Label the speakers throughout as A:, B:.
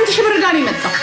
A: 1,000 ብር ዕዳ ነው የመጣው።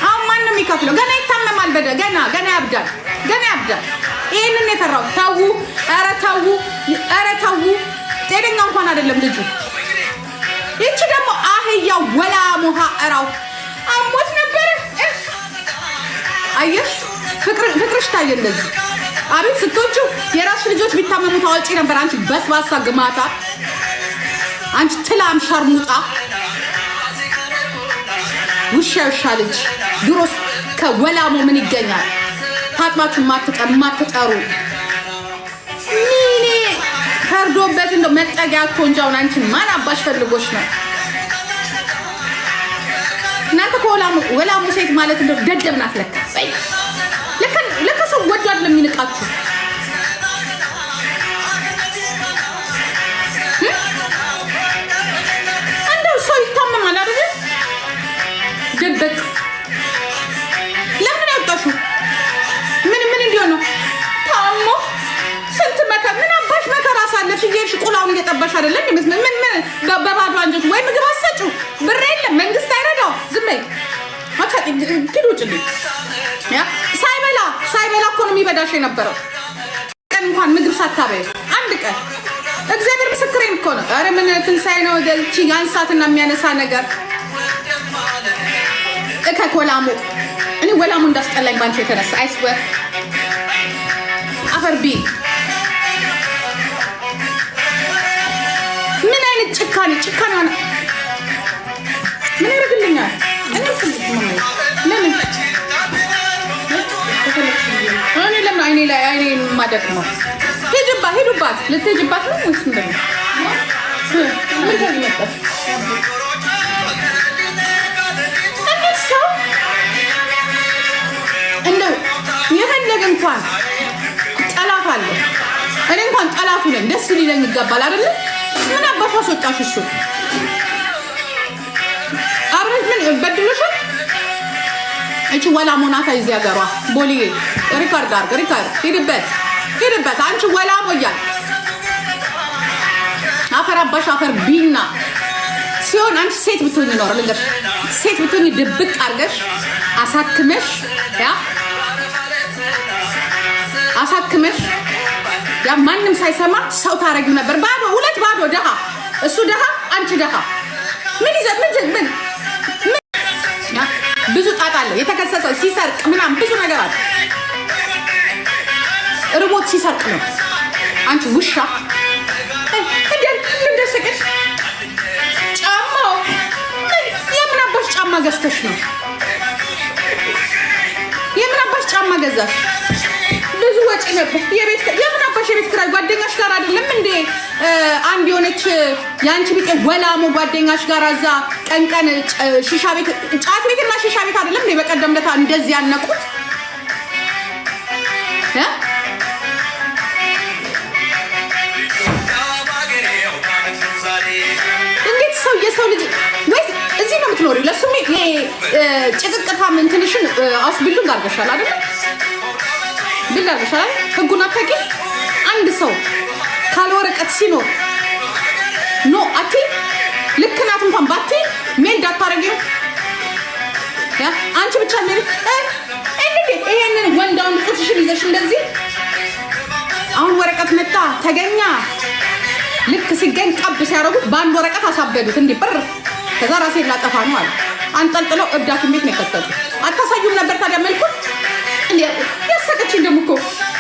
A: አሁን ማን ነው የሚከፍለው? ገና ይታመማል። በደ ገና ገና ያብዳል። ገና ያብዳል። ይሄንን የፈራው። ተዉ፣ ኧረ ተዉ፣ ኧረ ተዉ። ጤነኛ እንኳን አይደለም ልጁ። ይቺ ደግሞ አህያ ወላሙሃ እራው አሞት ነበረ። አየሽ፣ ፍቅርሽ ታየ እንደዚህ። አቤት ስትወጪው የራስሽ ልጆች ቢታመሙ ታወጪ ነበር። አንቺ በስባሳ ግማታ፣ አንቺ ትላም ሸርሙጣ፣ ውሻ ውሻ ልጅ። ድሮስ ከወላሞ ምን ይገኛል? ታጥባችሁ ማትጠሩ ሚኔ ፈርዶበት እንደው መጠጊያ እኮ እንጂ አሁን አንቺን ማን አባሽ ፈልጎሽ ነው? እናንተ ከወላሙ ሴት ማለት እንደው ደደብ ናት ለካ። ለካ ሰው ወዶ አይደለም የሚንቃችሁ። እንደው ሰው ይታመማል አይደል? ድብቅ ለምን ያወጣሽው? ምን ምን እንዲሆን ነው? ታሞ ስንት መከራ፣ ምን አባሽ መከራ አሳለፍሽ? እየሄድሽ ቁላውን እየጠባሽ አይደለም? ምን ምን በባዶ አንጀት ወይ ምግብ አትሰጪው፣ ብር የለም፣ መንግስት አይረዳው። ዝም በይ ኪድ ውጭልኝ። ሳይበላ ሳይበላ እኮ ነው የሚበዳሽ የነበረው። ቀን እንኳን ምግብ ሳታበይ አንድ ቀን፣ እግዚአብሔር ምስክሬን እኮ ነው። ኧረ ምን ትንሣኤ ነው እቺ ያንሳትና የሚያነሳ ነገር እከክ ወላሙ። እኔ ወላሙ እንዳስጠላኝ ባንቺ የተነሳ፣ I swear፣ አፈር ቢ። ምን አይነት ጭካኔ ጭካኔ ሆነ። ምን ያደርግልኛል? እኔ ለምን እኔ ለምን አይኔ ላይ አይኔ ማደቅ ነው? ሂጅባት፣ ሂዱባት፣ ልትሄጂባት ነው ወይስ ምንድን ነው? ምን ከዚህ መጣሽ? እንዴት ሰው እንደው የፈለገ እንኳን ጠላት አለ። እኔ እንኳን ጠላቱ ነኝ፣ ደስ ሊለኝ ይገባል አይደለ? ምን አባሽ አስወጣሽ? እሱ አብረሽ ምን በድሎሻል? እቺ ወላሞ ናታ እዚህ ሀገሯ ቦሌ። Record አድርግ፣ record፣ ሂድበት፣ ሂድበት። አንቺ ወላሞ እያል አፈር አባሽ አፈር ቢና ሲሆን አንቺ ሴት ብትሆኝ ኖሮ ልንገርሽ፣ ሴት ብትሆኝ ድብቅ አድርገሽ አሳክመሽ፣ yeah፣ አሳክመሽ፣ yeah፣ ማንም ሳይሰማ ሰው ታረጊው ነበር። ባዶ ሁለት ባዶ ደሃ፣ እሱ ደሃ፣ አንቺ ደሃ። ምን ይዘ ምን ምን ብዙ ጣጣ አለ። የተከሰሰው ሲሰርቅ ምናምን ብዙ ነገር አለ። ርቦት ሲሰርቅ ነው። አንቺ ውሻ ምን ደሰቀሽ? ጫማው የምን አባሽ ጫማ ገዝተሽ ነው? የምን አባሽ ጫማ ገዛሽ? ብዙ ወጪ ነበር። የቤት የምን አባሽ የቤት ኪራይ? ጓደኛሽ ጋር አይደለም እንዴ? አንድ የሆነች የአንቺ ቢጤ ወላሞ ጓደኛሽ ጋር እዛ ቀን ቀን ሺሻ ቤት፣ ጫት ቤትና ሺሻ ቤት አይደለም እንዴ? በቀደም ለታ እንደዚህ ያነቁት? እንዴት ሰው የሰው ልጅ ወይስ እዚህ ነው የምትኖሪው? ለሱም ጭቅቅታም እንትንሽን Ausbildung አድርገሻል አይደለ? ብል አድርገሻል። ህጉን አታውቂም? አንድ ሰው ካለ ወረቀት ሲኖር no አትይ፣ ልክ ናት እንኳን ባትይ meld አታረጊው። Yeah፣ አንቺ ብቻ እንዴ ይሄንን ወንዳውን ጡትሽን ይዘሽ እንደዚህ አሁን ወረቀት መጣ ተገኛ። ልክ ሲገኝ ቀብ ሲያደርጉት በአንድ ወረቀት አሳበዱት። እንዲህ ብር ከዛ ራሴን ላጠፋ ነው አለ። አንጠልጥለው እብድ ሐኪም ቤት ነው የከተቱት። አታሳዩም ነበር ታዲያ መልኩን? እንዲህ ያሳቀችኝ ደግሞ እኮ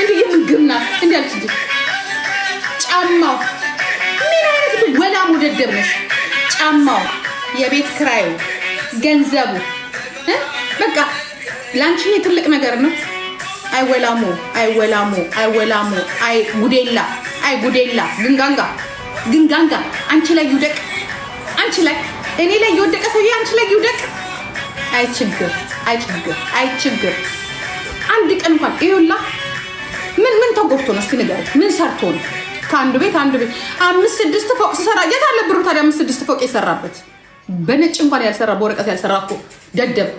A: እንዲህ የምን ግም ናት እንዲህ አለች እንጂ ጫማው ምን አይነት ወላም ደደብ ነሽ? ጫማው፣ የቤት ክራዩ፣ ገንዘቡ በቃ ለአንቺ ይሄ ትልቅ ነገር ነው። አይ ወላሞ፣ አይ ወላሞ፣ አይ ወላሞ፣ አይ ጉዴላ፣ አይ ጉዴላ፣ ግንጋንጋ ግንጋንጋ አንቺ ላይ ይውደቅ። አንቺ ላይ፣ እኔ ላይ የወደቀ ሰውዬ አንቺ ላይ ይውደቅ። አይ ችግር፣ አይ ችግር፣ አይ ችግር። አንድ ቀን እንኳን ይኸውላ ምን ምን ተጎድቶ ነው? እስቲ ንገረኝ። ምን ሰርቶ ነው? ከአንዱ ቤት አንዱ ቤት አምስት ስድስት ፎቅ ሲሰራ የት አለ ብሩ ታዲያ? አምስት ስድስት ፎቅ የሰራበት በነጭ እንኳን ያልሰራ፣ በወረቀት ያልሰራ እኮ ደደብ።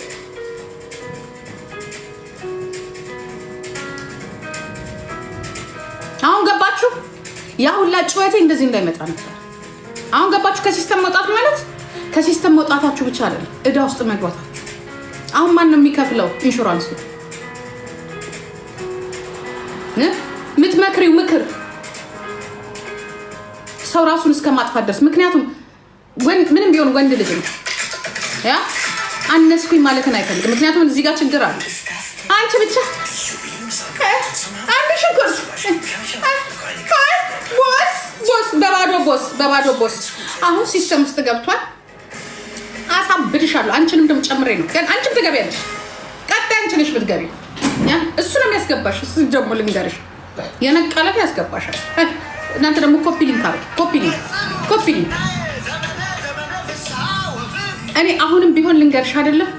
A: አሁን ገባችሁ? ያ ሁላ ጩኸቴ እንደዚህ እንዳይመጣ ነበር። አሁን ገባችሁ? ከ system መውጣት ማለት ከ system መውጣታችሁ ብቻ አይደለም፣ እዳ ውስጥ መግባታችሁ። አሁን ማን ነው የሚከፍለው ኢንሹራንሱ? ምትመክሪው ምክር ሰው ራሱን እስከ ማጥፋት ድረስ። ምክንያቱም ምንም ቢሆን ወንድ ልጅ ነው፣ ያ አነስኩኝ ማለትን አይፈልግም። ምክንያቱም እዚህ ጋር ችግር አለ። አንቺ ብቻ አንድ ሽንኩርት boss boss በባዶ boss በባዶ boss አሁን system ውስጥ ገብቷል። አሳብድሻለሁ። አንቺንም ደግሞ ጨምሬ ነው። አንቺም ትገቢያለሽ። ቀጣይ አንቺ ነሽ ብትገቢ እሱ ነው የሚያስገባሽ። እሱ ደግሞ ልንገርሽ የነቃለት ያስገባሻል። እናንተ ደግሞ copy link አድርጉ። Copy link፣ copy link። እኔ አሁንም ቢሆን ልንገርሽ አይደለም፣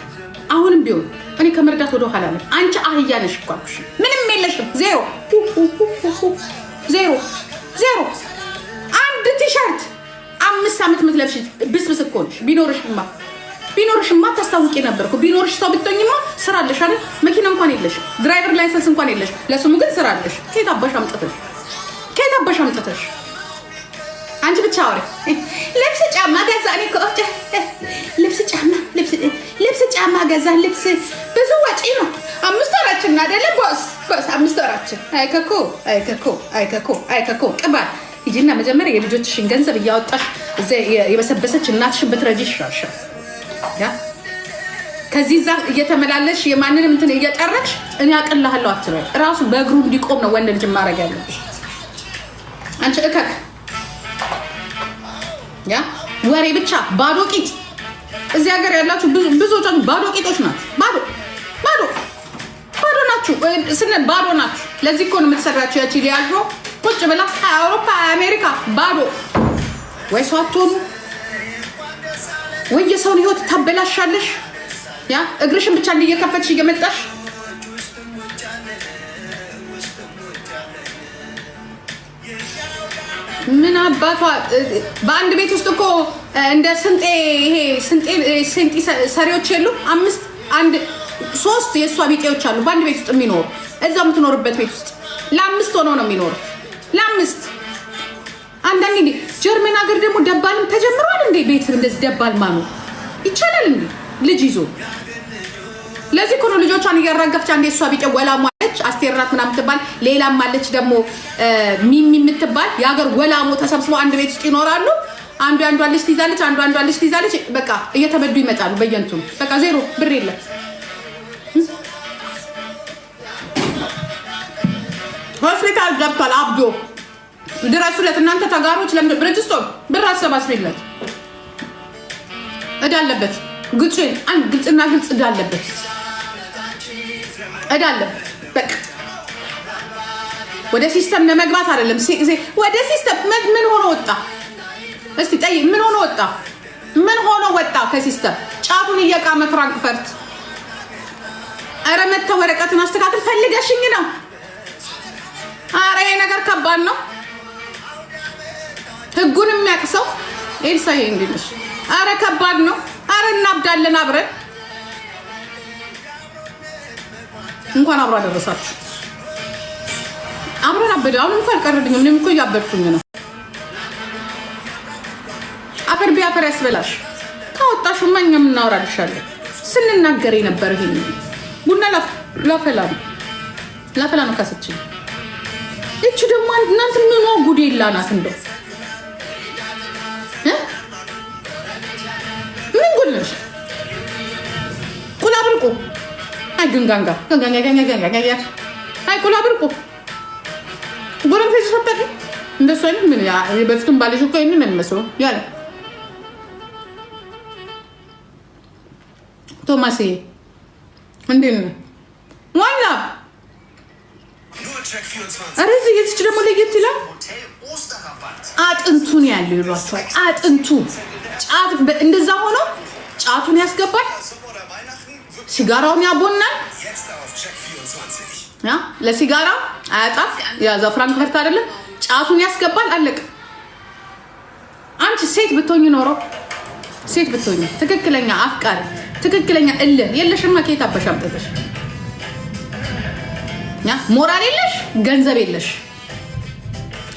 A: አሁንም ቢሆን እኔ ከመርዳት ወደ ኋላ ነኝ። አንቺ አህያ ነሽ እኮ አልኩሽ። ምንም የለሽም። ዜሮ ዜሮ ዜሮ። አንድ ቲሸርት 5 ዓመት የምትለብሽ ብስብስ እኮ ነሽ። ቢኖርሽማ ታስታውቂ ነበር እኮ። ቢኖርሽ ሰው ብትሆኝማ ስራ አለሽ አይደል? መኪና እንኳን የለሽ፣ driver license እንኳን የለሽ። ለስሙ ግን ስራ አለሽ። ከየት አባሽ አምጥተሽ? ከየት አባሽ አምጥተሽ? አንቺ ብቻ አውሪ። ልብስ ጫማ ገዛ። እኔ እኮ ልብስ ጫማ ልብስ ጫማ ገዛ። ልብስ ብዙ ወጪ ነው። 5 ወራችን አይደለ boss boss 5 ወራችን። አይከኮ አይከኮ አይከኮ አይከኮ ቅባል ሂጂና መጀመሪያ የልጆችሽን ገንዘብ እያወጣሽ የበሰበሰች እናትሽን ብትረጂ ይሻልሻል። ያ ከዚህ እዛ እየተመላለሽ የማንንም እንትን እየጠረግሽ እኔ አቅልሃለሁ አትበል። እራሱ በእግሩ እንዲቆም ነው ወንድ ልጅ ማድረግ ያለብሽ። አንቺ እከክ ያ ወሬ ብቻ ባዶ ቂጥ። እዚህ ሀገር ያላችሁ ብዙዎቻችሁ ባዶ ቂጦች ናችሁ። ባዶ ባዶ ባዶ ናችሁ። ባዶ ናችሁ። ለዚህ እኮ ነው የምትሰራቸው ያቺ ሊያዥ ቁጭ ብላ አውሮፓ አሜሪካ ባዶ። ወይ ሰው አትሆኑ ወይ የሰውን ህይወት ታበላሻለሽ። ያ እግርሽን ብቻ እየከፈትሽ እየመጣሽ ምን አባቷ በአንድ ቤት ውስጥ እኮ እንደ ስንጤ ይሄ ስንጤ ስንጤ ሰሪዎች የሉም። አምስት አንድ ሶስት የእሷ ቢጤዎች አሉ በአንድ ቤት ውስጥ የሚኖሩ፣ እዛ የምትኖርበት ቤት ውስጥ ለአምስት ሆነው ነው የሚኖሩት። ለአምስት። አንዳንዴ እንዴ ጀርመን ሀገር ደግሞ ደባልም ተጀምሯል እንዴ? ቤት እንደዚህ ደባል ማኑ ይቻላል እንዴ ልጅ ይዞ? ለዚህ እኮ ነው ልጆቿን እያራገፈች። አንዴ እሷ ቢጤ ወላሟ አለች፣ አስቴር ናት ምናምን የምትባል፣ ሌላም አለች ደግሞ ሚሚ የምትባል። የሀገር ወላሞ ተሰብስበው አንድ ቤት ውስጥ ይኖራሉ። አንዱ አንዷን ልጅ ትይዛለች፣ አንዱ አንዷን ልጅ ትይዛለች። በቃ እየተበዱ ይመጣሉ በየንቱም በቃ ዜሮ ብር የለም። ሆስፒታል ገብቷል አብዶ፣ ድረሱለት እናንተ ተጋሮች። ለምንድን ብርጅስቶን ብር አሰባስቢለት፣ እዳ አለበት። ግልጽ ግልጽና ግልጽ እዳ አለበት፣ እዳ አለበት። በቃ ወደ system ለመግባት አይደለም። ወደ system ምን ሆኖ ወጣ? እስቲ ጠይቅ። ምን ሆኖ ወጣ? ምን ሆኖ ወጣ ከ system? ጫቱን እየቃመ ፍራንክፈርት። ኧረ መተው ወረቀትን አስተካክል። ፈልገሽኝ ነው። ኧረ ይሄ ነገር ከባድ ነው። ህጉን የሚያውቅ ሰው ኤልሳዬ እንዴት ነሽ? ኧረ ከባድ ነው። ኧረ እናብዳለን አብረን። እንኳን አብሮ አደረሳችሁ። አብረን አበደ። አሁን እንኳን አልቀረብኝም። እኔም እኮ እያበድኩኝ ነው። አፈር ቢያፈር ያስበላሽ። ካወጣሽማ እኛም እናወራልሻለን። ስንናገር የነበረ ይሄን ቡና ላፈላ ነው ላፈላ ነው ካሰችኝ። እቺ ደግሞ እናንተ ምኗ ጉዴላ ናት እንደው? ምን ጉድ ነሽ? ቁላ ብርቁ አይ ግንጋንጋ ግንጋንጋ አይ ቁላ ብርቁ ጎረምሳ ሰጠቂ እንደሱ አይነት ምን በፊቱም ባልሽ እኮ ይሄንን ነው የሚመስለው ያለ ቶማስዬ እንዴት ነህ? ዋና ኧረ እዚህ የዚች ደግሞ ለየት ይላል። አጥንቱን ያለው ይሏቸዋል። አጥንቱ ጫት እንደዛ ሆኖ ጫቱን ያስገባል፣ ሲጋራውን ያቦናል። ያ ለሲጋራ አያጣም። ያዛ ፍራንክፈርት አይደለም ጫቱን ያስገባል። አለቅ። አንቺ ሴት ብትሆኝ ኖሮ፣ ሴት ብትሆኝ ትክክለኛ አፍቃሪ፣ ትክክለኛ እልህ የለሽማ። ከየት አባሽ አምጥተሽ? ያ ሞራል የለሽ፣ ገንዘብ የለሽ።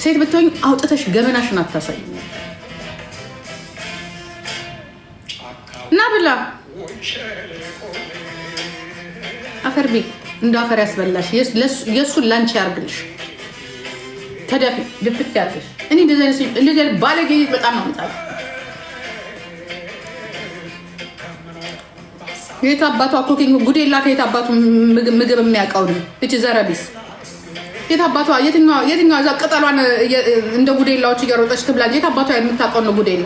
A: ሴት ብትሆኝ አውጥተሽ ገመናሽን አታሳይ። እና ብላ አፈር ቢ እንደ አፈር ያስበላሽ። የእሱን ላንቺ ያርግልሽ። ተደፊ ድፍት ያርግሽ። እኔ እንደዚህ አይነት ባለጌ በጣም ነው የምጠላው። የት አባቷ cooking ጉዴላ ከየት አባቱ ምግብ የሚያውቀው ነው? እቺ ዘረቢስ የት አባቷ የትኛዋ እዛ ቅጠሏን እንደ ጉዴላዎች እየሮጠች ትብላ። የት አባቷ የምታውቀው ነው ጉዴላ?